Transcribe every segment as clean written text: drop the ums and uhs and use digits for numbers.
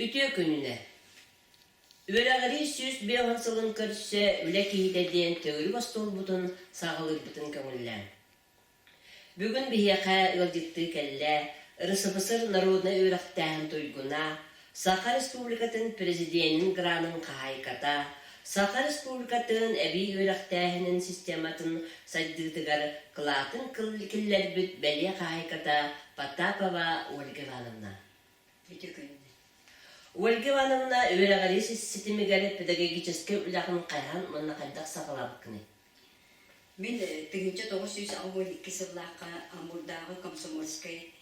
Үтүө күнүнэ! Үөрэҕирии 150 сылын көрсө Үлэ киһитэ диэн төгүрүк остуолбутун саҕалыырбытын көҥүллээҥ. Бүгүн биһиэхэ ыалдьыттыы кэллэ РСФСР народнай үөрэхтээһин туйгуна, Саха Республикатын Президенин гранын хаһаайката, Саха Республикатын эбии үөрэхтээһинин систематын сайдыытыгар кылаатын киллэрбит бэлиэ хаһаайката Потапова Ольга Ивановна. Үтүө күнүнэн. Ольга Ивановна үөрэҕирии ситимигэр педагогическай үлэҕин хайаан уонна хайдах саҕалаабыккыный? Мин 1982 сыллаахха Амурдааҕы комсомольскай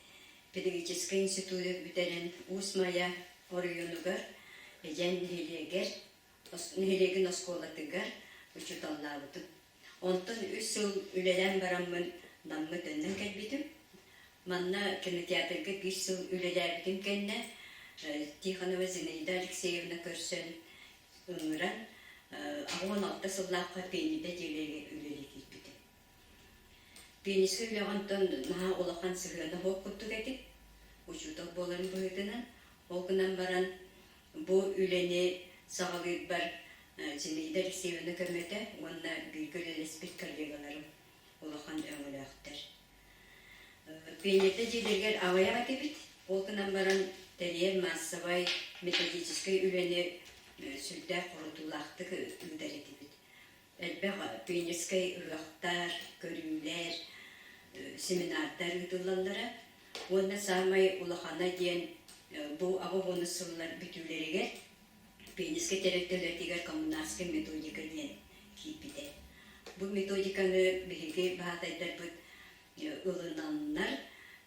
педагогическай институту бүтэрэн Уус Майа оройуонугар Эдьээн нэһилиэгэр нэһилиэгин оскуолатыгар учууталлаабытым. Онтон үс сыл үлэлээн бараммын Намҥа төннөн кэлбитим. Манна кинотеатрга биир сыл үлэлээбитим кэннэ Тихонова Зинаида Алексеевна көрсөн ыҥыран 86 сыллаахха Пианида дьиэлэригэр үлэлии киирбитим. Пианистка үлэҕэ онтон наһаа улахан сыһыана суох курдук этим, учуутал буоларын быһыытынан. Ол гынан баран бу үлэни саҕалыырбар Зинаида Алексеевна көмөтө уонна бииргэ үлэлэспит коллегаларым улахан өҥөлөөхтөр. Пианета дьиэлэригэр аҕыйах этибит, ол гынан баран тэрийэр маассабай методическай үлэни сүрдээх хорутуулаахтык ыытар этибит. Элбэх пионерскай ыһыахтар, көрүүлэр, семинардар ыытыллаллара. Уонна саамай улахана диэн бу аҕыс уонус сыллар бүтүүлэригэр пионерскай тэрилтэ үлэтигэр коммунарскай методика диэн киирбитэ. Бу методиканы биһиги баһаатайдарбыт ылынаннар,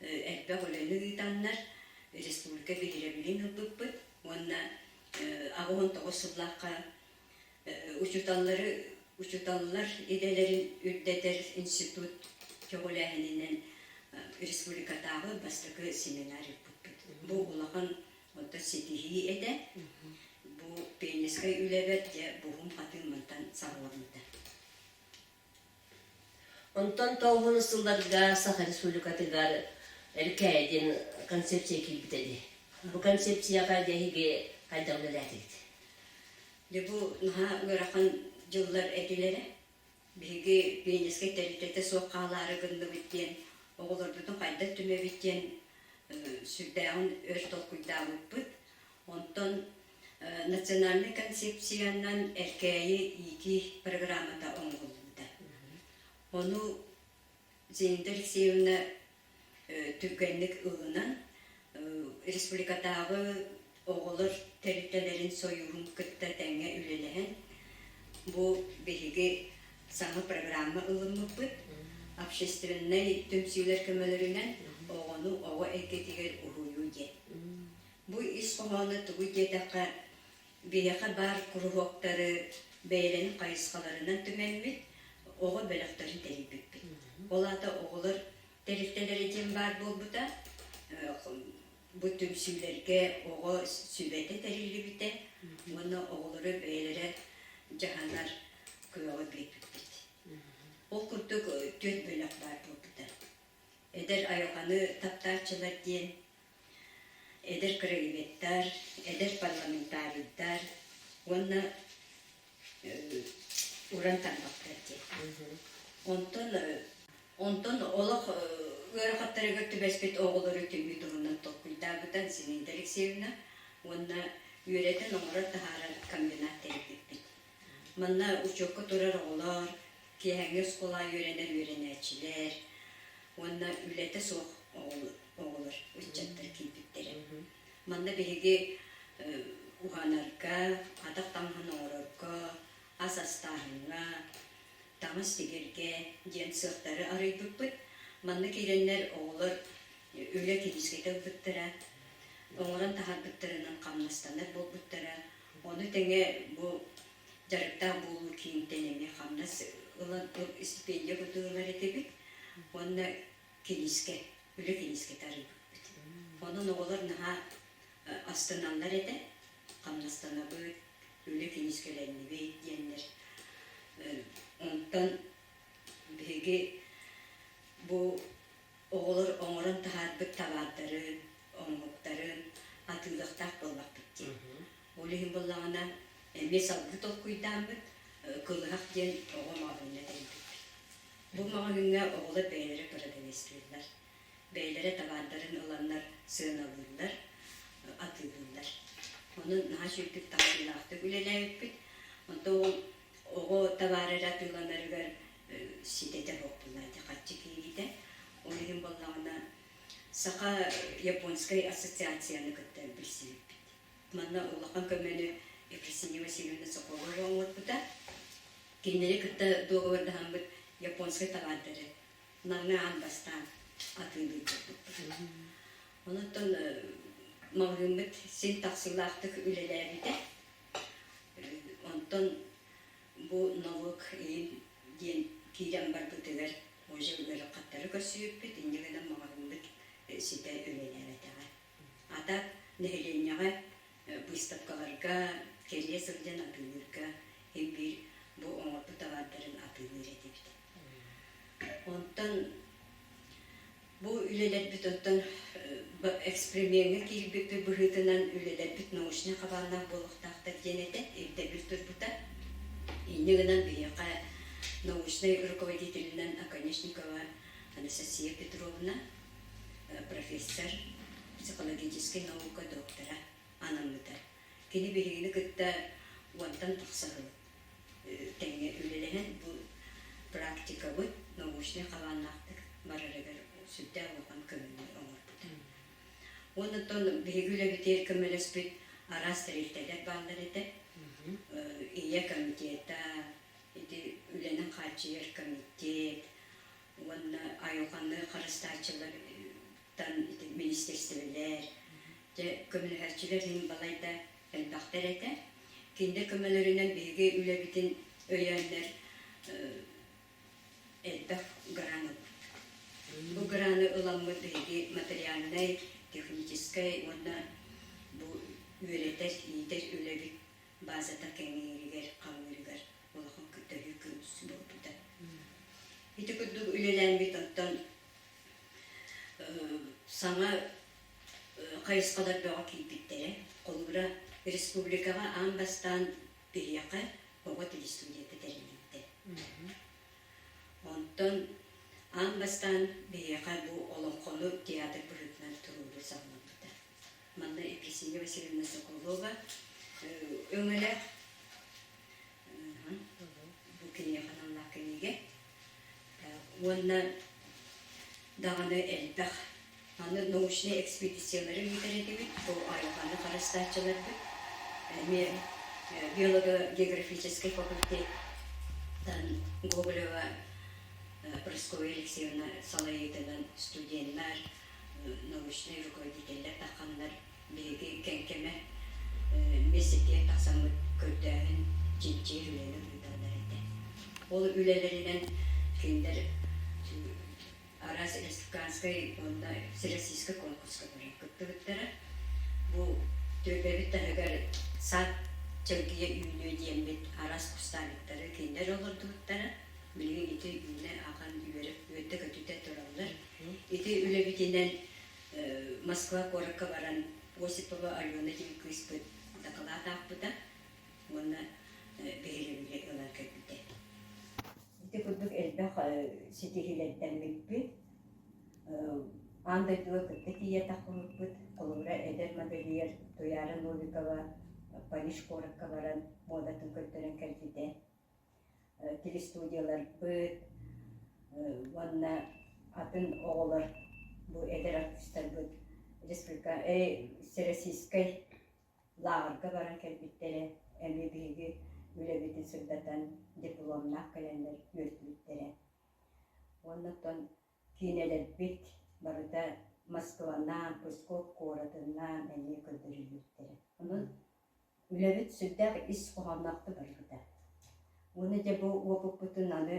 элбэх үлэни ыытаннар республика биһирэбилин ылбыппыт уонна 89 сыллаахха учууталлары учууталлар идэлэрин үрдэтэр институт көҕүлээһининэн республикатааҕы бастакы семинар ыыппыппыт. Бу улахан онтон ситиһии этэ. Бу пионерскай үлэбэр дьэ буһум-хатыым мантан саҕаламмыта. Онтон тоҕуһун сылларга Саха Республикатыгар Эркээйи диэн концепция киирбитэ дии. Бу концепцияҕа дьэ эһиги хайдах үлэлээтигит? Дьэ бу наһаа ыарахан дьыллар этилэрэ. Биһиги пионерскай тэрилтэтэ суох хаалаары гынныбыт диэн, оҕолорбутун хайдах түмэбит диэн сүрдээҕин өр толкуйдаабыппыт. Онтон национальнай концепциянан Эркээйи иитии программата оҥоһуллубута. Ону Зинаида Алексеевна түргэнник ылынан республикатааҕы оҕолор тэрилтэлэрин сойууһун кытта тэҥҥэ үлэлэһэн бу биһиги саҥа программа ылыммыппыт. Общественнай түмсүүлэр көмөлөрүнэн оҕону оҕо эйгэтигэр уһуйуу диэн. Бу ис хоһооно тугуй диэтэххэ, биһиэхэ баар куруһуоктары бэйэлэрин хайысхаларынан түмэммит, оҕо бөлөхтөрүн тэрийбиппит. Ол аата оҕолор тэрилтэлэрэ диэн баар буолбута. Бу түмсүүлэргэ оҕо сүбэтэ тэриллибитэ уонна оҕолору бэйэлэрэ дьаһанар кыаҕы биэрбиппит. Ол курдук түөрт бөлөх баар буолбута. Эдэр айылҕаны таптааччылар диэн эдэр краеведтар, эдэр парламентарийдар уонна уран тарбахтар диэн. Онтон онтон олох ыарахаттарыгар түбэспит оҕолору түмүү туһунан толкуйдаабыта Зинаида Алексеевна уонна үөрэтэн оҥорон таһаарар комбинат тэрийбиппит. Манна учуокка турар оҕолор, киэһээҥҥи оскуолаҕа үөрэнэр үөрэнээччилэр уонна үлэтэ суох оҕолор, ыччаттар киирбиттэрэ. Манна биһиги уһанарга, атах таҥаһын оҥорорго, ас астааһыҥҥа, таҥас тигэргэ диэн сыахтары арыйбыппыт. Манна киирэннэр оҕолор үлэ киниискэтэ ылбыттара, оҥорон таһаарбыттарынан хамнастанар буолбуттара. Ону тэҥэ бу дьарыктаах буолуу киинтэн эмиэ хамнас ылан стипендия курдук ылар этибит уонна киниискэ, үлэ киниискэтэ арыйбыппыт. Онон оҕолор наһаа астыналлар этэ, хамнастанабыт, үлэ киниискэлэннибит диэннэр. Онтон биһиги бу оҕолор оҥорон таһаарбыт табаардарын, оҥоһуктарын атыылыахтаах буоллахпыт. дии. Ол иһин буоллаҕына, эмиэ салгыы толкуйдааммыт, Кылыһах диэн оҕо маҕаһыынна тэрийбиппит. Бу маҕаһыыҥҥа оҕолор бэйэлэрэ продавецтыыллар. Бэйэлэрэ табаардарын ыланнар сыаналыыллар, атыылыыллар. Онон наһаа үчүгэйдик тахсыылаахтык үлэлээбиппит. Онтон ол оҕо табаара эрэ атыыланарыгар ситэтэ суох буолла харчы киириитэ. Ол иһин буоллаҕына Саха японскай ассоциацияны кытта билсибиппит. Манна улахан көмөнү Ефросинья Васильевна Соколова оҥорбута. Кинилэри кытта дуогабардаһаммыт японскай табаардары Намҥа аан бастаан атыылыыр буолбуппут. Онон маҕаһыыммыт син тахсыылаахтык үлэлээбитэ. Онтон бу нолуок иһин диэн киирэн барбытыгар уже ыарахаттары көрсүбүппүт, инньэ гынан маҕаһыыммыт ситэ үлэлээбэтэҕэ. А так нэһилиэнньэҕэ быыстапкаларга кэрийэ сылдьан атыылыырга син биир бу оҥорбут табаардарын атыылыыр этибит. Онтон бу үлэлэрбит оттон эксперимеҥҥэ киирбиппит быһыытынан үлэлэрбит научнай хабааннаах буолуохтаахтар диэн этэ, ирдэбил турбута. Инньэ гынан биһиэхэ научнай руководителинэн Оконешникова Анастасия Петровна, профессор, психологическай наука доктора анаммыта. Кини биһигини кытта уонтан тахса сыл тэҥҥэ үлэлэһэн бу практикабыт научнай хабааннаахтык барарыгар сүрдээх улахан көмөнү оҥорбута. Уонна оттон биһиги үлэбитигэр көмөлөспүт араас тэрилтэлэр бааллар этэ. Ийэ комитета, ити үлэнэн хааччыйар комитет уонна айылҕаны харыстааччылартан ити министерствэлэр, дьэ көмөлөһөөччүлэр иһин балайда элбэхтэр этэ. Кинилэр көмөлөрүнэн биһиги үлэбитин өйөөннөр элбэх гран ылбыппыт. Бу граны ыламмыт биһиги материальнай, техническэй уонна бу үөрэтэр, иитэр үлэбит базата кэҥииригэр, хаҥыырыгар улахан төһүү күүс буолбута. Ити курдук үлэлээммит оттон саҥа хайысхалар бөҕө киирбиттэрэ. Холобура, республикаҕа аан бастаан биһиэхэ оҕо телестудията тэриллибитэ. Онтон аан бастаан биһиэхэ бу олоҥхону театр быһыытынан туруоруу саҕаламмыта. Манна Ефросинья Васильевна Соколова өҥөлөөх бу киниэхэ аналлаах кинигэ уонна даҕаны элбэх аны научнай экспедициялары ыытар этибит, бу айылҕаны харыстааччыларбыт эмиэ биолого-географическай факультеттан Гоголева Прасковья Алексеевна салайыытынан студеннар, научнай руководителлэр тахханнар биһиги Кэҥкэмэ миэстэтигэр тахсаммыт көрдөөһүн, чинчийэр үлэни ыыталлар этэ. Ол үлэлэринэн кинилэр араас республиканскай уонна всероссийскай конкурска баран кыттыбыттара. Бу түөлбэбит таһыгар сад чэлгийэ үүнүө диэммит араас кустаанньыктары кинилэр олордубуттара. Билигин ити үүнэ ахан үөрэ үөттэ-көтүтэ тураллар. Ити үлэбитинэн Москва куоракка баран Осипова Алена диэн кыыспыт дакылаат аахпыта уонна биһирэбили ылан кэлбитэ. Ити курдук элбэх ситиһиилэрдэммиппит. Аан дойдуга кытта тиийэ тахсыбыппыт. Холобура, эдэр модельер Туяра Новикова Париж куоракка баран муодатын көрдөрөн кэлбитэ. Телестудияларбыт уонна атын оҕолор бу эдэр артыыстарбыт республика всероссийскай лааҕырга баран кэлбиттэрэ эмиэ биһиги үлэбитин сырдатан дипломнаах кэлэннэр үөрдүбүттэрэ. Уонна оттон киинэлэрбит барыта Москванан, Псков куоратынан эмиэ көрдөрүллүбүттэрэ. Онон Үлэбит сүрдээх ис хоһоонноохтук барбыта. Уонна дьэ бу уопуппутун аны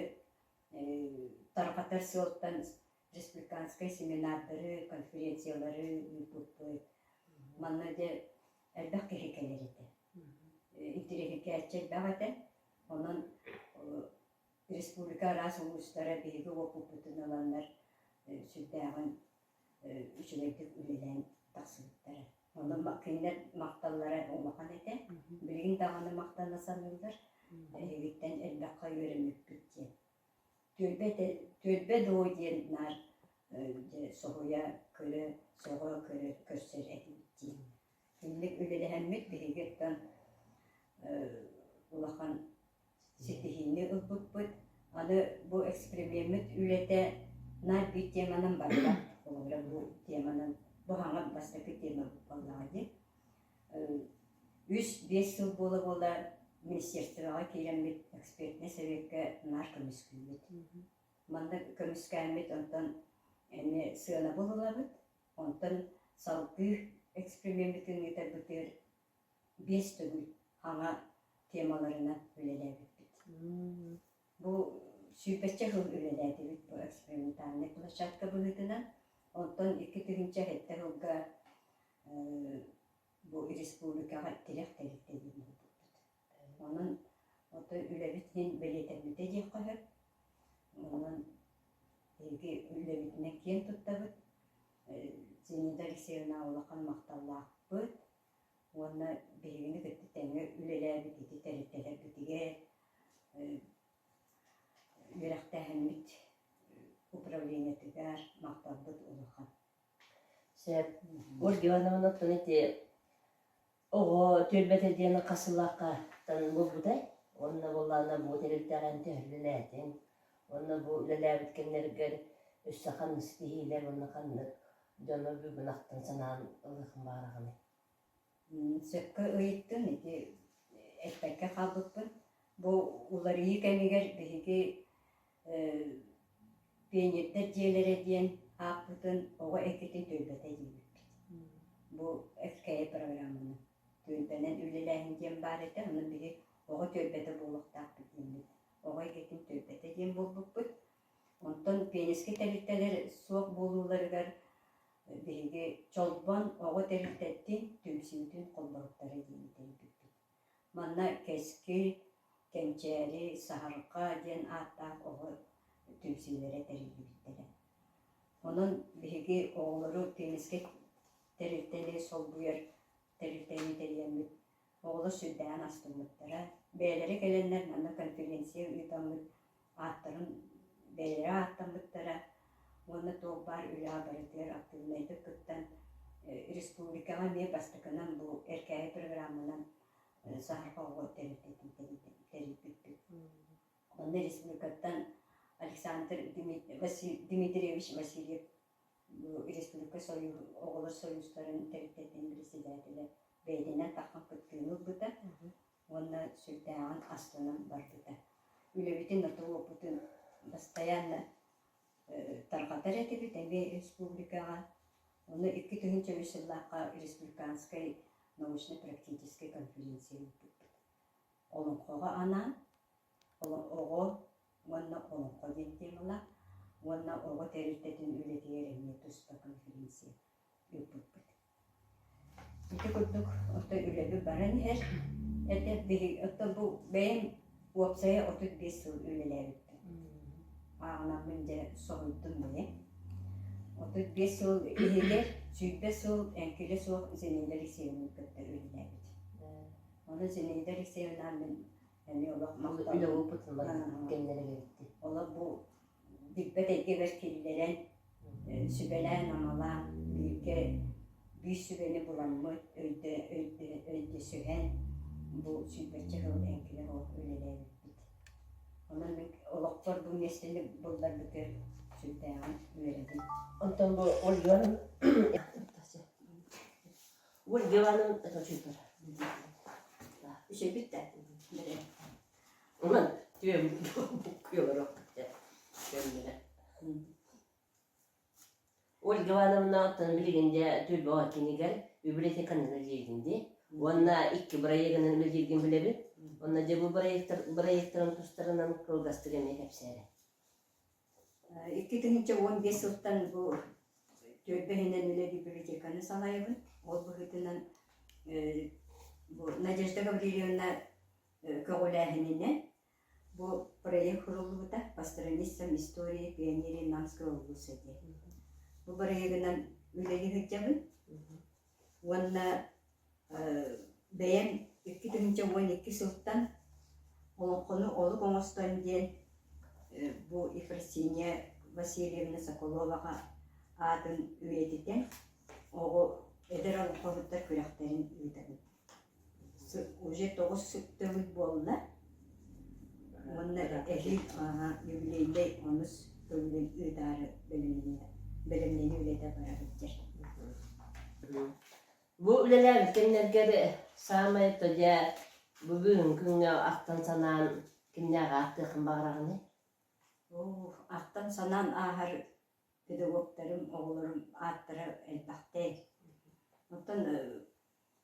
тарҕатар сыалтан республиканскай семинардары, конференциялары ыыппыппыт. Манна дьэ элбэх киһи кэлэр этэ. Интириэһиргээччи элбэх этэ. Онон республика араас улуустара биһиги уопуппутун ыланнар сүрдээҕин үчүгэйдик үлэлээн тахсыбыттара. Онон кинилэр махталлара улахан этэ. Билигин даҕаны махтана саныыллар. Эһигиттэн элбэххэ үөрэммиппит диэн. Түөлбэ түөлбэ дуо диэн наар дьэ соһуйа көрө, сөҕө көрө көрсөр этибит дии. Инник үлэлэһэммит биһиги оттон улахан ситиһиини ылбыппыт. Аны бу эксперимеммит үлэтэ наар биир теманан барбат. Холобура бу теманан бу хаҥа бастакы тема буоллаҕа дии. Үс-биэс сыл буола-буола министерствоҕа киирэммит экспертнэй советка наар көмүскүүбүт. Манна көмүскээммит онтон эмиэ сыанабыл ылабыт. Онтон салгыы эксперимеммитин ыытарбытыгар биэс төгүл хаҥа темаларынан үлэлээбиппит. Бу сүүрбэччэ сыл үлэлээтибит бу экспериментальнай площадка быһыытынан. Онтон 2007 сылга бу республикаҕа тирэх тэрилтэ диэн буолбуппут. Онон ото үлэбит иһин бэлиэтэммитэ диэххэ сөп. Онон биһиги үлэбитинэн киэн туттабыт. Зинаида Алексеевна улахан махталлаахпыт уонна биһигини кытта тэҥҥэ үлэлээбит ити тэрилтэлэрбитигэр үөрэхтээһиммит управлениетыгар махталбыт улахан. Сөп. Ольга Ивановна оттон ити оҕо түөлбэтэ диэн хас сыллааххаттан буолбутай? Уонна буоллаҕына бу тэрилтэҕин төһө үлэлээтиҥ? Уонна бу үлэлээбит кэмнэргэр өссө ханнык ситиһиилэр уонна ханнык дьону бүгүн ахтан санаан ылыаххын баҕараҕыный? Сөпкө ыйыттын, ити эппэккэ хаалбыппын. Бу уларыйыы кэмигэр биһиги Пионердар дьиэлэрэ диэн ааппытын оҕо эйгэтин түөлбэтэ диэбиппит. Бу ФКЭ программаны түөлбэнэн үлэлээһин диэн баар этэ, онон биһи оҕо түөлбэтэ буолуохтаахпыт диэммит оҕо эйгэтин түөлбэтэ диэн буолбуппут. Онтон пионерскай тэрилтэлэр суох буолууларыгар биһиги Чолбон оҕо тэрилтэтин түмсүүтүн холбоһуктара диэн тэрийбиппит. Манна Кэскил, Кэнчээри, Саһарҕа диэн ааттаах оҕо түмсүүлэрэ тэриллибиттэрэ. Онон биһиги оҕолору пионерскай тэрилтэни солбуйар тэрилтэни тэрийэммит оҕолор сүрдээҕин астыммыттара. Бэйэлэрэ кэлэннэр манна конференция ыытаммыт ааттарын бэйэлэрэ ааттаммыттара уонна туох баар үлэҕэ барытыгар актыыбынайдык кыттан республикаҕа эмиэ бастакынан бу Эркээйи программанан Саһарҕа оҕо тэрилтэтин тэрийбиппит. Онно республикаттан Александр Дмитриевич Васильев республика оҕолор союзтарын тэрилтэтин председателэ бэйэтинэн таххан кыттыыны ылбыта уонна сүрдээҕин астынан барбыта. Үлэбитин ото-уопутун постоянно тарҕатар этибит эмиэ республикаҕа. Ону 2003 сыллаахха республиканскай научно-практическай конференция ыыппыппыт. Олоҥхоҕо анаан оҕо уонна олоҥхо диэн темалаах уонна оҕо тэрилтэтин үлэтигэр эмиэ туспа конференция ыыппыппыт. Ити курдук оттон үлэбит баран иһэр. Это биһи оттон бу бэйэм уопсайа 35 сыл үлэлээбиппин. Ааҕынаммын дьэ соһуйдум бэйэм. 35 сыл иһигэр 20 сыл эҥкилэ суох Зинаида Алексеевнаны кытта үлэлээбит. Ону Зинаида Алексеевна мин эмиэ олох махтал. Үлэ опытын кэмнэрэ эбитти. Олох бу билбэт эйгэбэр киллэрэн, сүбэлээн-амалаан бииргэ биир сүбэни буламмыт, өйдө, өйдө, өйдөсүһэн бу сүүрбэччэ сыл эҥкилэ суох үлэлээбиппит. Онон мин олохпор бу миэстэни булларбытыгар сүрдээҕин үөрэбин. Онтон бу Ольга Ольга Ивановна это очень Үчүгэй да. Онон түөм буккуйалар көммүнэ. Ольга Ивановна оттон билигин дьэ түөлбэҕэ кинигэр библиотеканан үлэлиигин дии. Уонна икки бырайыагынан үлэлииргин билэбин. Онно дьэ бу бырайыактар бырайыактарын тустарынан кылгастык эмиэ кэпсээрэ. 2015 сылтан бу түөлбэ иһинэн үлэ библиотеканы салайабын. Ол быһыытынан бу Надежда Гаврильевна көҕүлээһининэн бу проект суруллубута «По страницам истории пионерии Намского улуса» диэн. Бу бырайыагынан үлэлии сылдьабын. Уонна бэйэм 2012 сылтан олоҥхону олук оҥостон диэн бу Ефросинья Васильевна Соколоваҕа аатын үйэтитэн оҕо эдэр олоҥхоһуттар күрэхтэрин ыытабын. Уже 9 төгүл буолла. Уонна эһиил юбилейнай онус төгүлүн ыытаары бэлэмнэнии үлэтэ бара сылдьар. Бу үлэлээбит кэмнэргэр саамай то дьэ бу бүгүҥҥү күҥҥэ ахтан санаан кимнээх ааттыаххын баҕараҕыный? Оо, ахтан санаан ааһар педагогтарым, оҕолорум ааттара элбэхтэй. Оттон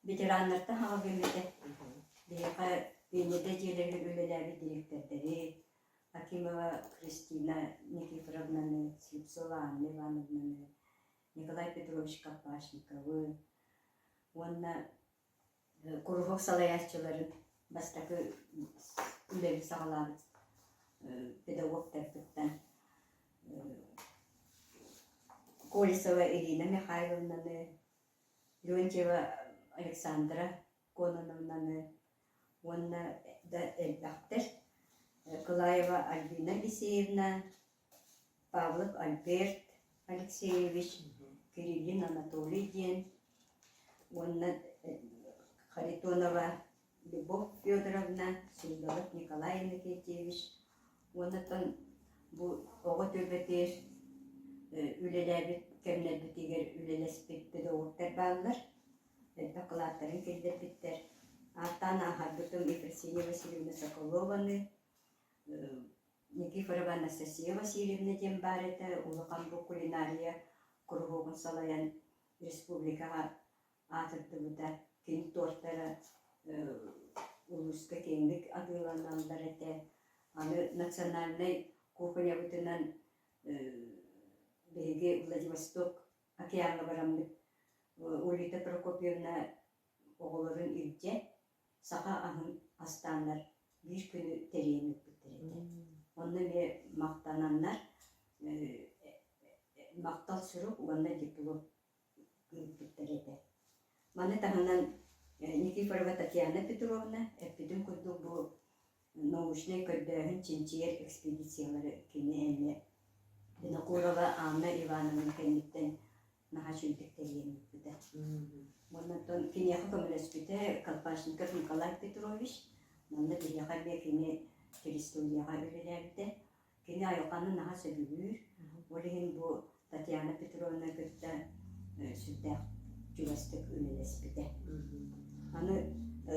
ветераннартан хаҕа этэ. Биһиэхэ Пионерда дьиэлэригэр үлэлээбит дириэктэрдэри Акимова Кристина Никифоровнаны, Слепцова Анна Ивановнаны, Николай Петрович Капашниковы уонна куруһуок салайааччыларын бастакы үлэбит саҕалаабыт педагогтарбыттан Колесова Ирина Михайловнаны, Леонтьева Александра Кононовнаны уонна да элбэхтэр Кылаева Альбина Алексеевна, Павлов Альберт Алексеевич, Кириллин Анатолий диэн уонна Харитонова Любовь Федоровна, Сундалов Николай Иннокентьевич уонна оттон бу оҕо түөлбэтигэр үлэлээбит кэмнэрбитигэр үлэлэспит педагогтар бааллар, элбэх кылааттарын киллэрбиттэр. Ааттаан ааһарбытым Ефросинья Васильевна Соколованы, Никифорова Анастасия Васильевна диэн баар этэ, улахан бу кулинария куруһуогун салайан республикаҕа аатырдыбыта. Кини туортара улууска киэҥник атыыланаллар этэ. Аны национальнай кухнябытынан биһиги Владивосток океаҥҥа бараммыт Улита Прокопьевна оҕолорун илдьэ саха аһын астааннар биир күнү тэрийэн ыыппыттар этэ. Онно эмиэ махтананнар махтал сурук уонна диплом ыыппыттар этэ. Маны таһынан Никифорова Татьяна Петровна эппитин курдук бу научнай көрдөөһүн чинчийэр экспедициялары кини эмиэ Винокурова Анна Ивановна кэнниттэн наһаа үчүгэйдик тэрийэн ыыппыта. Уонна оттон киниэхэ көмөлөспүтэ Колпашников Николай Петрович. Манна биһиэхэ эмиэ кини телестудияҕа үлэлээбитэ. Кини айылҕаны наһаа сөбүлүүр. Ол иһин бу Татьяна Петровна кытта сүрдээх чугастык үлэлэспитэ. Аны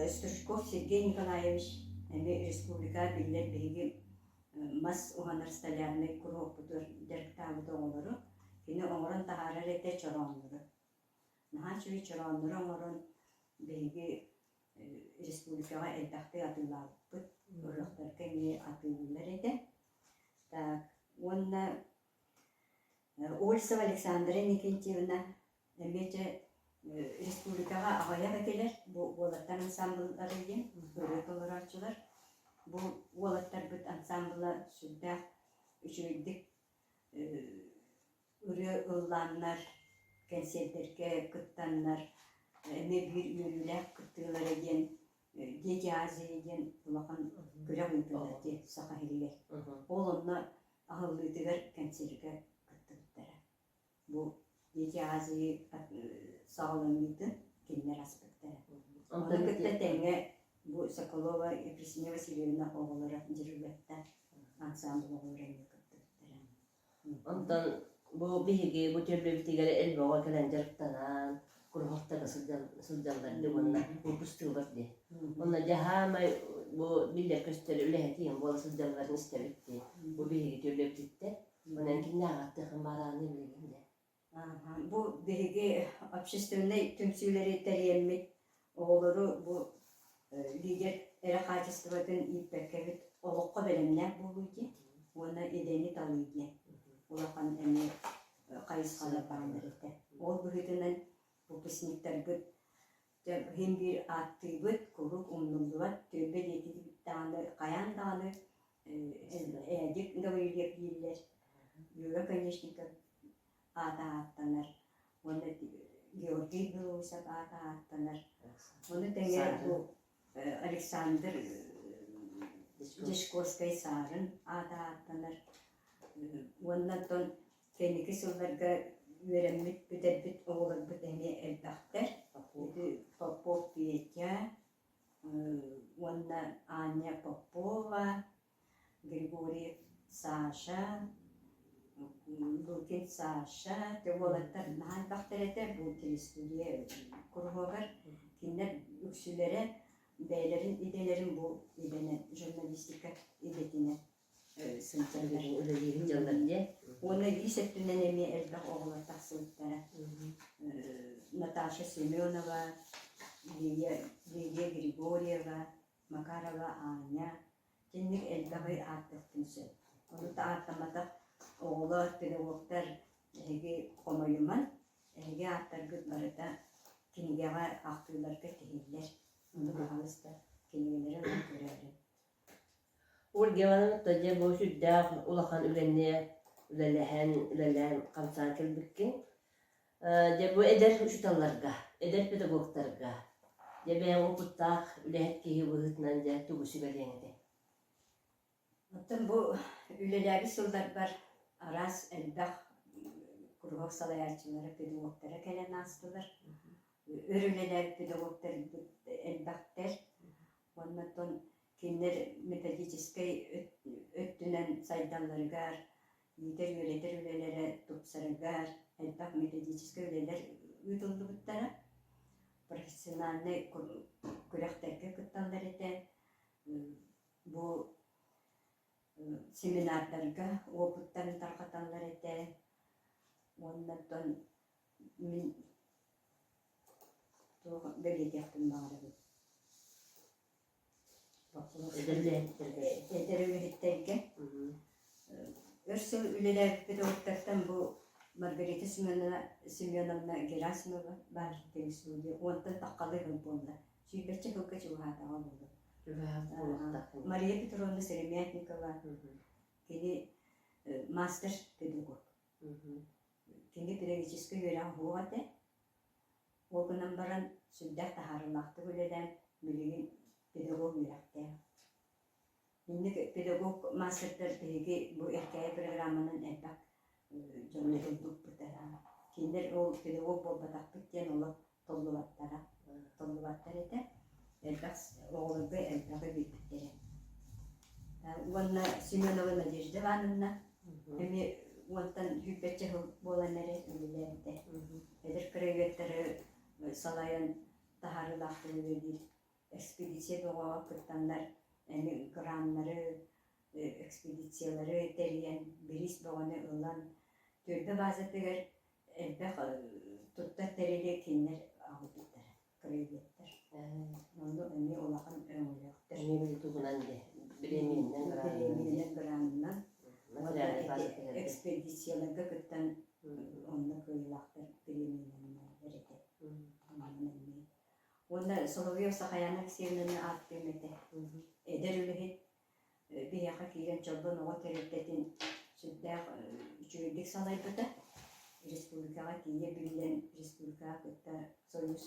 Стручков Сергей Николаевич эмиэ республика биллэр биһиги мас уһанар столярнай куруһуокпутугар дьарыктаабыт оҕолору кини оҥорон таһаарар этэ чорооннору. Наһаа үчүгэй чорооннору оҥорон биһиги республикаҕа элбэхтик атыылаабыппыт. Ыһыахтарга эмиэ атыылыыллар этэ. Так, уонна Ольсова Александра Иннокентьевна эмиэ дьэ республикаҕа аҕыйах этилэр бу уолаттар ансамбллара диэн ырыа толорооччулар. Бу уолаттарбыт ансамбла сүрдээх үчүгэйдик ырыа ыллааннар, кэнсиэрдэргэ кыттаннар эмиэ биир үөрүүлээх кыттыылара диэн Дети Азии диэн улахан күрэх ыытыллар дии Саха сиригэр. Ол онно аһыллыытыгар кэнсиэргэ кыттыбыттара. Бу Дети Азии саҕаланыытын кинилэр аспыттара. Ону кытта тэҥҥэ бу Соколова Ефросинья Васильевна оҕолоро Дьирилетта ансамбль оҕолоро эмиэ кыттыбыттара. Онтон бу биһиги бу түөлбэбитигэр элбэҕи кэлэн дьарыктанан, куруһуктарга сылдьаллар дии уонна выпустыылар дии. Уонна дьаһаамай бу биллэр-көстөр үлэһитиин буола сылдьалларын истэбит дии. Бу биһиги түөлбэбититтэн. Онон кимнээх аттыахын баарааны билигин дии. Бу биһиги общественнай түмсүүлэри тэрийэммит оҕолору бу лидер эрэ хаачыстыбатын ииппэккэбит олоххо бэлэмнээх буолуу диэн уонна идэни талыы диэн улахан эмиэ хайысхалар бааллар этэ. Ол быһыытынан выпускниктарбыт дьэ иһин биир ааттыыбыт, куруук умнуллубат түөлбэ диэтибит даҕаны хайаан даҕаны Эдик Гаврильев дииллэр, Юра Конечников аата ааттанар уонна Георгий Белоусов аата ааттанар. Ону тэҥэ бу Александр Дьячковскай Саарын аата ааттанар. Уонна оттон кэнники сылларга үөрэммит, бүтэрбит оҕолорбут эмиэ элбэхтэр. Ити Попов Петя уонна Аня Попова, Григорьев Саша, Лукин Саша, те уолаттар наһаа элбэхтэр этэ бу телестудия куруһуогар. Кинилэр үксүлэрэ бэйэлэрин идэлэрин бу идэнэн журналистика идэтинэн сылдьаллар. Үлэлии сылдьаллар дии. Уонна биис өттүнэн эмиэ элбэх оҕолор тахсыбыттара. Наташа Семенова, Лия, Лилия Григорьева, Макарова Аня итинник элбэҕи ааттыахпын сөп. Ону да ааттамматах оҕолор, педагогтар эһиги хомойуман, эһиги ааттаргыт барыта кинигэҕэ ахтыыларга тиһиллэр. Ону баһаалыста кинигэлэри ылан көрөөрүҥ. Ольга Ивановна, дьэ бу сүрдээх улахан үлэни үлэлэһэн, үлэлээн хамсаан кэлбиккин. Дьэ бу эдэр учууталларга, эдэр педагогтарга, дьэ бэйэҥ опыттаах үлэһит киһи быһыытынан дьэ тугу сүбэлиэҥ этэй? Оттон бу үлэлээбит сылларбар араас элбэх куруһуок салайааччылара, педагогтара кэлэн аастылар. Өр үлэлээбит педагогтарбыт элбэхтэр. Уонна оттон кинилэр методическай өттүнэн сайдалларыгар, иитэр-үөрэтэр үлэлэрэ тупсарыгар элбэх методическай үлэлэр ыытыллыбыттара. Профессиональнай күрэхтэргэ кытталлар этэ. Бу семинардарга уопуттарын тарҕаталлар этэ. Уонна оттон мин туох бэлиэтиэхпин баҕарабын. Эдэр үлэһиттэргэ. Эдэр үлэһиттэргэ. Өр сыл үлэлээбит педагогтартан бу Маргарита Семеновна, Семеновна Герасимова баар телестудия уонтан таххалыы сыл буолла. Сүүрбэччэ сылга чугаһаатаҕа буолуо. Мария Петровна Сыромятникова кини мастер педагог. Кини педагогическай үөрэҕэ суох этэ. Ол гынан баран сүрдээх таһаарыылаахтык үлэлээн билигин педагог үөрэхтээх. Инник педагог мастердар биһиги бу Эркээйи программанан элбэх дьону ылбыппыта. Кинилэр ол педагог буолбатахпыт диэн олох толлубаттара, толлубаттар этэ. Элбэх оҕолорго элбэҕи биэрбиттэрэ. Уонна Семенова Надежда Ивановна эмиэ уонтан сүүрбэччэ сыл буолан эрэ үлэлээбитэ. Эдэр краеведтары салайан таһаарыылаахтык үлэлиир экспедиция бөҕөҕө кыттаннар эмиэ граннары, экспедициялары тэрийэн бириис бөҕөнү ылан түөлбэ базатыгар элбэх туттар тэрили кинилэр аҕалбыттара, краеведтар. Онно эмиэ улахан өҥөлөөхтөр. Эмиэ били тугунан дии, бириэмийэнэн, гранынан. Гранынан. Экспедицияларга кыттан онно кыайыылаахтар бириэмийэлэнэллэр этэ. Онон эмиэ. Уонна Соловьев Сахаяна Алексеевнаны ааттыам этэ. Эдэр үлэһит биһиэхэ киирэн Чолбон оҕо тэрилтэтин сүрдээх үчүгэйдик салайбыта. Республикаҕа тиийэ биллэн, республикаҕа кытта Союз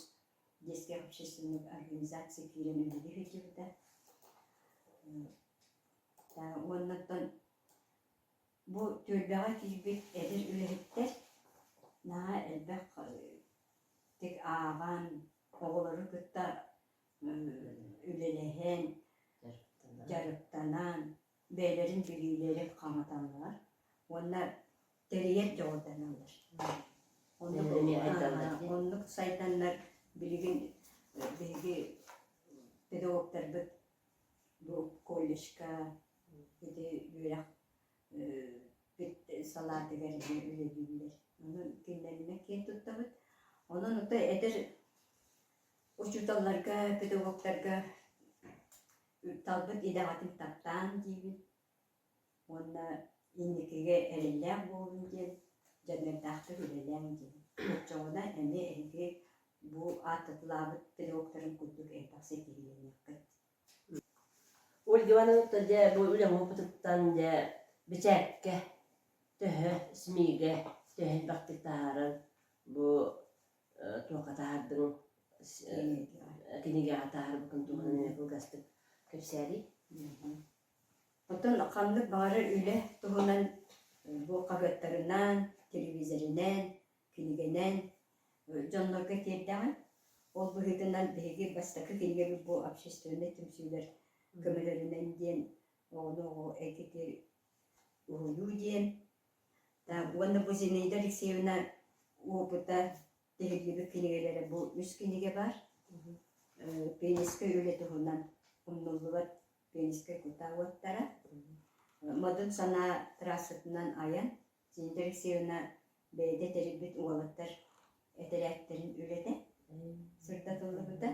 детских общественных организаций киирэн үлэлии сылдьыбыта. Уонна оттон бу түөлбэҕэ киирбит эдэр үлэһиттэр наһаа элбэх тик ааҕан, оҕолору кытта үлэлэһэн, дьарыктанан, бэйэлэрин билиилэрин хаҥаталлар уонна тэрийэр дьоҕурданаллар. Оннук сайданнар билигин биһиги педагогтарбыт бу колледжка ити үөрэх салаатыгар эмиэ үлэлииллэр. Онон кинилэринэн киэн туттабыт. Онон ото эдэр Учууталларга, педагогтарга талбыт идэҕитин таптаан диибин уонна инникигэ эрэллээх буолун диэн, дьаныардаахтык үлэлээҥ диэн. Оччоҕуна эмиэ эһиги бу ааттатылаабыт педагогтарын курдук элбэх ситиһиилэниэххит. Ольга Ивановна, дьэ, бу үлэҥ опытыттан дьэ бэчээккэ төһө СМИ-гэ төһө элбэхтик таһааран бу. туохха таһаардыҥ кинигэҕэ таһаарбыккын туһунан эмиэ кылгастык кэпсээриий. Оттон ханнык баҕарар үлэ туһунан бу хаһыаттарынан, телевизоринэн, кинигэнэн дьоннорго тиэрдэҕин. Ол быһыытынан биһиги бастакы кинигэбит бу общественнай түмсүүлэр көмөлөрүнэн диэн оҕону оҕо эйгэтигэр уһуйуу диэн. Уонна бу Зинаида Алексеевна опыта тиһиллибит кинигэлэрэ бу үс кинигэ баар. Пионерскай үлэ туһунан умнуллубат Пионерскай кутаа уоттара. Модун санаа трассатынан айан Зинаида Алексеевна бэйэтэ тэрийбит уолаттар этэрээттэрин үлэтэ сырдатыллыбыта.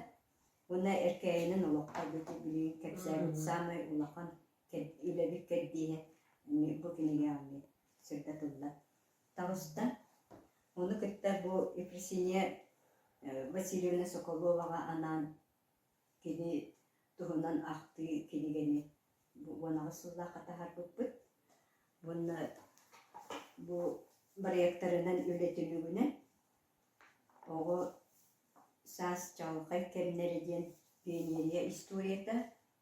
Уонна Эркээйинэн олоххо билигин кэпсээбит саамай улахан үлэбит кэрдииһэ бу кинигэҕэ сырдатылла таҕыста. Ону кытта бу Ефросинья Васильевна Соколоваҕа анаан кини туһунан ахтыы кинигэни бу 18 сыллаахха таһаарбыппыт. Уонна бу бырайыактарынан үлэ түмүгүнэн оҕо саас чаҕылхай кэмнэрэ диэн пионерия историята,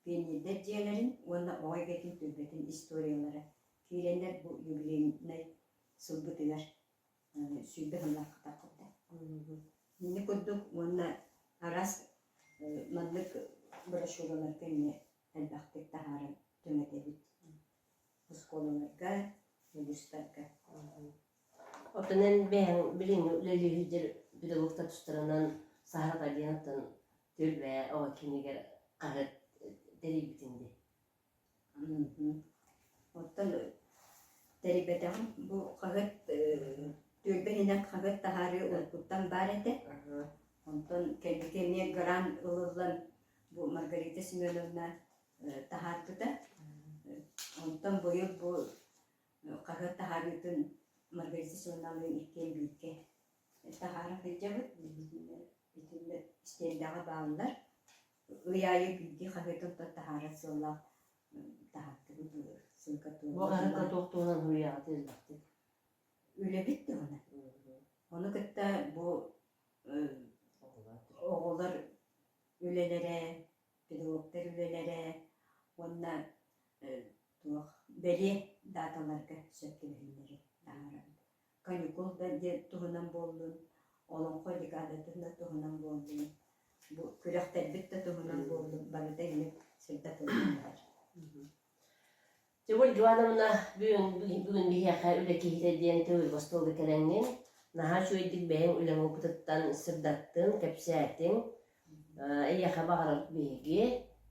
пионердар дьиэлэрин уонна оҕо эйгэтин түөлбэтин историялара киирэннэр бу юбилейнай сылбытыгар 20 сыллаахха таххыбыта. Инни курдук уонна араас маннык брошюраларга эмиэ элбэхтик таһааран түҥэтэбит оскуолаларга, улуустарга. Оттон эн бэйэҥ билиҥҥи үлэлии сылдьар педагогтар тустарынан Саһарҕа диэн оттон түөлбэ оҕо киинигэр хаһыат тэрийбитиҥ дии. Оттон тэрийбэтэҕим бу хаһыат түөлбэ иһинэн хаһыат таһаарыы уруккуттан баар этэ. Онтон кэнники эмиэ грант ылыллан бу Маргарита Семеновна таһаарбыта. Онтон быйыл бу хаһыат таһаарыытын Маргарита Семеновналыын иккиэн бииргэ таһаара сылдьабыт. Итиннэ истиэндэҕэ бааллар. Ый аайы биирдии хаһыатын таһаарар сыаллаах таһааттыбыт ссылка Бу хаһыакка туох туһунан суруйаҕыт элбэхтик? Үлэбит туһунан. Ону кытта бу оҕолор үлэлэрэ, педагогтар үлэлэрэ уонна туох бэлиэ дааталарга сөп түбэһиннэри таһаарабыт. Каникул да диэн туһунан буоллун, олоҥхо декадатын да туһунан буоллун, бу күрэхтэрбит да туһунан буоллун, барыта инник сырдатыллан барар. Тимур Ивановна бүгүн, бүгүн биһиэхэ үлэ киһитэ диэн төгүрүк остуолга кэлэҥҥин, наһаа үчүгэйдик бэйэҥ үлэҥ опытыттан сырдаттыҥ, кэпсээтиҥ. Эйиэхэ баҕарар биһиги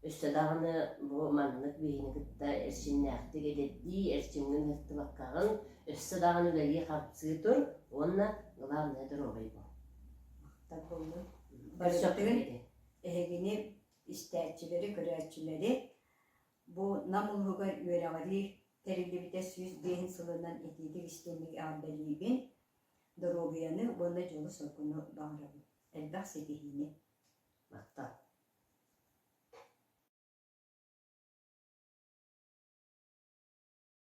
өссө даҕаны бу маннык биһигини кытта эрчимнээхтик эдэрдии, эрчимҥин ыһыктыбаккаҕын өссө даҕаны үлэлии-хамсыы тур уонна главное доруобай буол. Махтал буоллун. Барытын эһигини истээччилэри, көрөөччүлэри бу Нам улууһугар үөрэҕирии тэриллибитэ 105 сылынан итиитик истиҥник эҕэрдэлиибин, доруобуйаны уонна дьолу-соргуну баҕарабын. Элбэх ситиһиини. Махтал.